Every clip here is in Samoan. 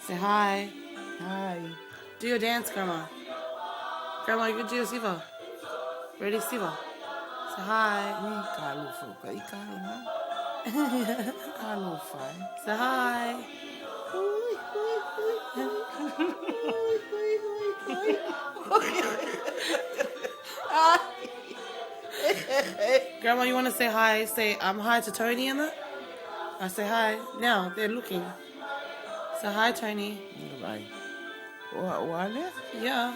Say hi. Hi. Do your dance, Grandma. Grandma, you can do your siva. Ready, siva. Say hi. Say hi. Grandma, you want to say hi? Say hi to Tony and that? I say hi. Now, they're looking. Say hi, Tony. Vai. O o ale? Yeah.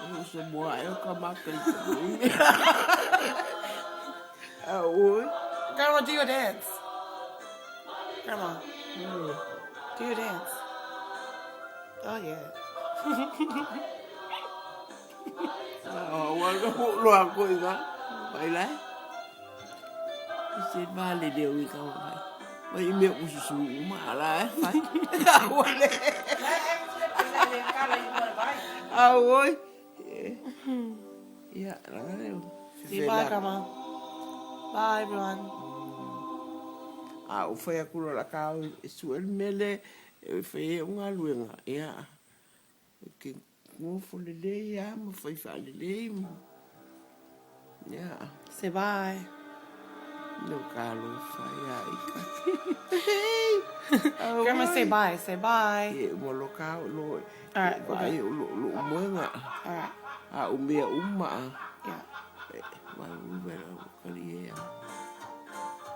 E so moa e o ka maka i te ui. A oi. Grandma, do your dance. Grandma, do your dance. Oh, yeah. O wala ko loa ko iga. Vai lai. I se vale le ui ka vai. Vai i mea ususu uma ala e fai. A wale. A oi. Ia, ranga leo. Say bye, Grandma. Bye, everyone. A o whai aku la ka au e sue le mele e whai e unga luenga. Ia. Ke ngofo lelei a ma whai wha lelei ma. Ia. Say bye. No ka lo whai a ika. Grandma, say bye. Say bye. E mo lo ka lo. All right, we're Vai good. o lo lo moenga. All right. A o mea uma. Yeah. E, vai o wera o kari e a.